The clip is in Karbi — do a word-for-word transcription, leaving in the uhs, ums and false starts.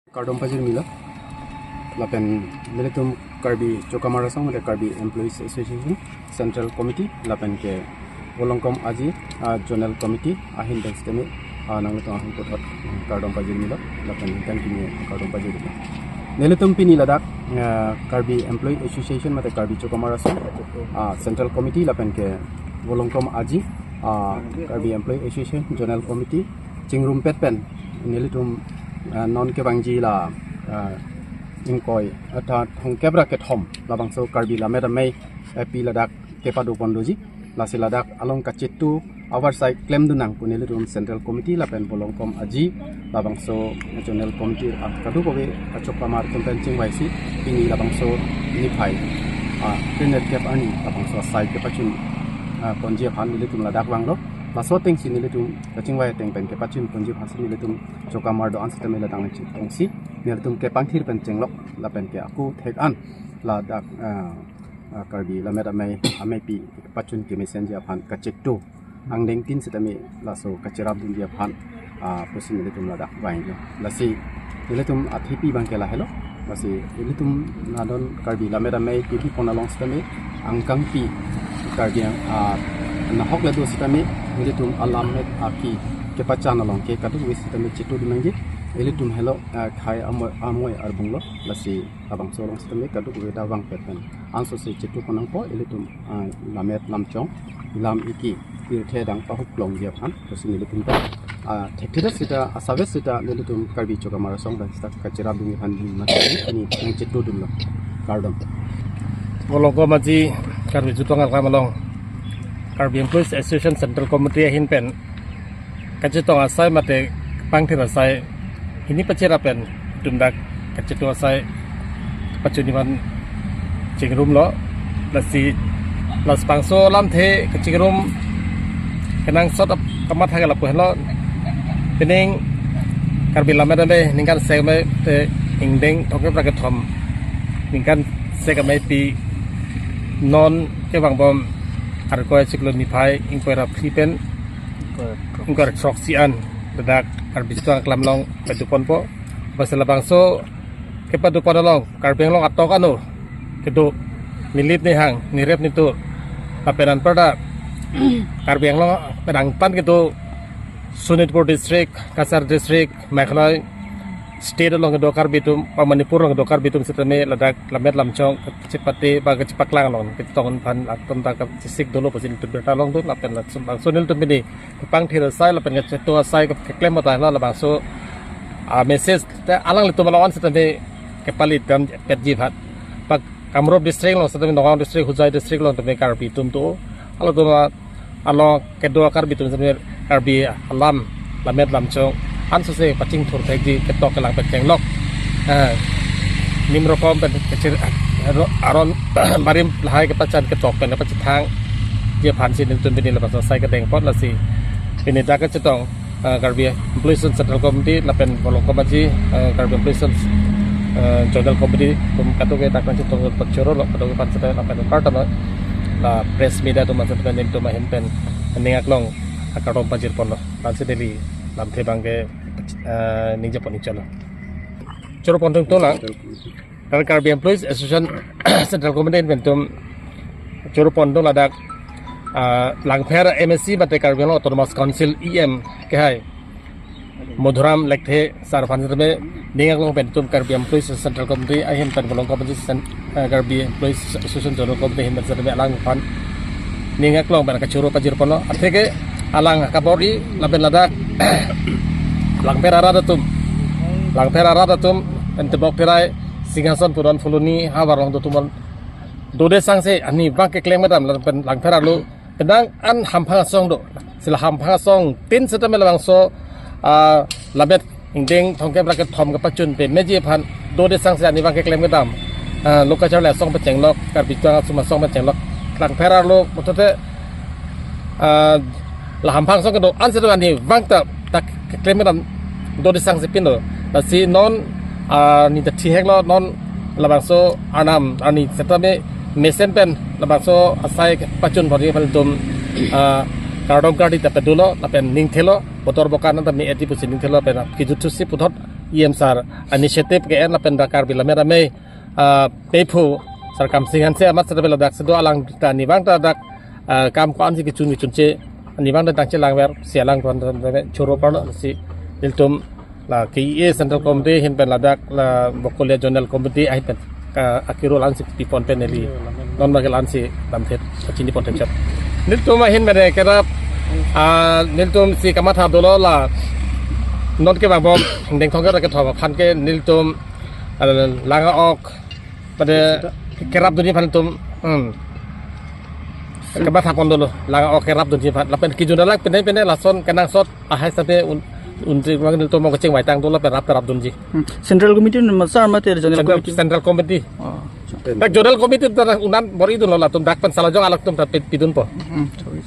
Kardom pajirmi lo. Lapen nelitum Karbi Chokamar Asong mate Karbi Employees Association Central Committee lapen ke Volongkom Aji, ah, Zonal Committee ahin pen sitame, ah, nanglitum ahin puthot, mm, kardom pajirmi lo. Lapen ningkan kimi kardom pajirmi lo. Nelitum pini ladak, ah, Karbi Employee Association mate Karbi Chokamar Asong, ah, Central Committee lapen ke Volongkom Aji, ah, Karbi Employee Association Zonal Committee chingrumpet pen nelitum, ah, non kevangji la, ah, ingkoi, ah, ta thomkep ra kethom labangso Karbi Lammet Amei, eh, pi ladak kepado pon doji. Lasi ladak along kachetu avarsai klemdun nang pu nelitum Central Committee lapen Volongkom Aji labangso Zonal Committee, ah, kadokave kachokamar atum pen chingvaisi pini labangso niphai, ah, three hundred kep arni labangso asai kepachun, ah, ponji aphan nelitum ladak vanglo. Laso atengsi nelitum kachingvai ateng pen kepachun ponji aphansi nelitum chokamar do-an sitame ladak nangchip tongsi nelitum kepangthir pen chenglok lapen ke ako thek an ladak, ah, ah, Karbi Lammet Amei, Ameipi pachun kemesenji aphan kachetu angdeng tin sitame laso kacherap dunji aphan, ah, pusi nelitum ladak vanglo. Lasi nelitum athepi abang ke lahelo. Lasi nelitum nadon Karbi Lammet Amei kepi pon along sitame angkangpi Karbi ang, ah, nahok le do sitame nelitum alammet aki kepachan along ke kadokave sitame chetudun nangji. Nelitum helo, ah, khei amoi, amoi arbung lo. Lasi labangso along sitame kadokave ta vangpet pen ansose chetu pon nangpo, ilitum, ah, lammet lamchong, lam iki, pirthe adang pahuklongji aphan pusi nelitum ta, ah, thekthe sita, asave sita nelitum Karbi Chokamar Asong pen sita kacherap dunji aphan di mati ini nangchetudunlo. Kardom. Volongkom Aji Karbi Jutong Aklam along Karbi Employees Association Central Committee ahin pen kachetong asai mate pangthir asai hini pacherap pen itum dak kachetu asai pachunji aphan chingrumlo. Lasi labangso alamthe kachingrum kenangsot ap-, kamatha ke lapu henlo. Pining Karbi Lammet Amei ningkan sek amei te ingdeng thomkep ra kethom ningkan sek ameipi non kevangbom Arkoi achiklo niphai ingkoi ra phli pen ingkoi ra throksi an ladak Karbi Jutong Aklam along pado ponpo. Basi labangso kepado pon along Karbi Anglong atok ano kedo, nelip nehang, nerep netur, lapen anparta Karbi Anglong pedangpan kedo Sonitpur District, Cachar District, Meghalaya State along kedo Karbi atum, pa Manipur along kedo Karbi atum sitame ladak lammet lamchong kachepate ba kachepaklang along ketong aphan atum ta kachesik dolo pusi nelitum birta longdun lapen labangso nelitum pini kepangthir asai lapen kachetu asai keklem mata la labangso, ah, message te alanglitum along an sitame kepali dam petji aphan. Pa Kamrup District along sitame, Nagaon District, Hojai District along tame Karbi atum do. Halatum along kedo Karbi atum sitame Karbi alam, lammet lamchong ansose pachingthur thekji ketok kelang pen chenglok. Eh, nim rokom pen kechir, eh, ro-, aron barim lahai kepachan ketok pen kepachethangji aphansi nelitum pini labangso asai kedeng pon. Lasi pini dak kachetong, eh, Karbi Employees Central Committee lapen Volongkom Aji, eh, Karbi Employees, eh, Zonal Committee atum kadokave dak nangchetong pachorolo, kadokave aphan sitame lapen anparta la press media atum aphan sitame nelitum ahin pen ning aklong akardom pajir ponlo. Lasi neli lamthe abang ke, eh, ningje pon-ik chotlo. Choro pon tung tung lang. Lapen Karbi Employees Association Central Committee pen itum choro pon tung ladak, ah, Langpher M A C mate Karbi Anglong Autonomous Council E M kehai Madhuram Lekthe sir aphan sitame ning aklong pen itum Karbi Employees Central Committee ahin pen Volongkom Aji Cen-, eh, Karbi Employees Association Zonal Committee ahin pen sitame alangphan ning aklong pen kachoro pajir ponlo. Atheke alang kabor-i lapen ladak Langpher arat atum, Langpher arat atum, pen Tebok Terai, Singhason Puron Phuloni havar along do atum dode sangse arnivang keklem kedam lapen Langpher arlo pedang an hamphang asong do. Si la hamphang asong tin sitame labangso, ah, lammet ingdeng thomkep ra kethom kepachun pemeji aphan dode sangse arnivang keklem kedam, ah, lo kacharli asong pachenglok, Karbi Anglong atum asong pachenglok, Langpher arlo puthot te, ah, la hamphang asong kedo an sitame arnivang ta dak keklem kedam dode sangse pinlo. Lasi non, ah, neli ta thihek lo non labangso arnam arni sitame mesen pen labangso asai pachun bor-i aphan itum, ah, kardom kardi ta padulo lapen ningthelo, botor bokan ta me-etji pusi ningthelo lapen kijut thusi puthot E M sir initiative ke-en lapen dak Karbi Lammet Amei, ah, pephu Sar Kamsing Hanse amat seta ladak si do, alang ta nibang ta dak, ah, kam ko-an si kechun kechun che nibang ta tangche langver si alang kon choro parlo si nelitum la K E A Central Committee ahin pen ladak la Bokolia Zonal Committee ahin pen, ah, akiro la-an si pipon pen neli non bagi la-an si damthe chini pon them chat. Nelitum ahin pen kerap, ah, nelitum si kamatha dolo la non ke bang bom Dengthong ke thom aphan ke nelitum, ah, lang-ok pada kerap dunji aphan tum, hmm, kamatha pon dolo, lang-ok kerap dunji aphan lapen kejun alang pene pene lason kenangsot ahai sate un, un, nelitum mo kecheng baitang dolo lapen rap kerap dunji. Hmm. Central Committee ma sir mate Zonal Central, Committee? Central Committee. Oh. Dak Zonal Committee ta unan bor-i dunlo latum, dak pen salajong alak tum ta pi-, pidunpo. Hmm, sorry.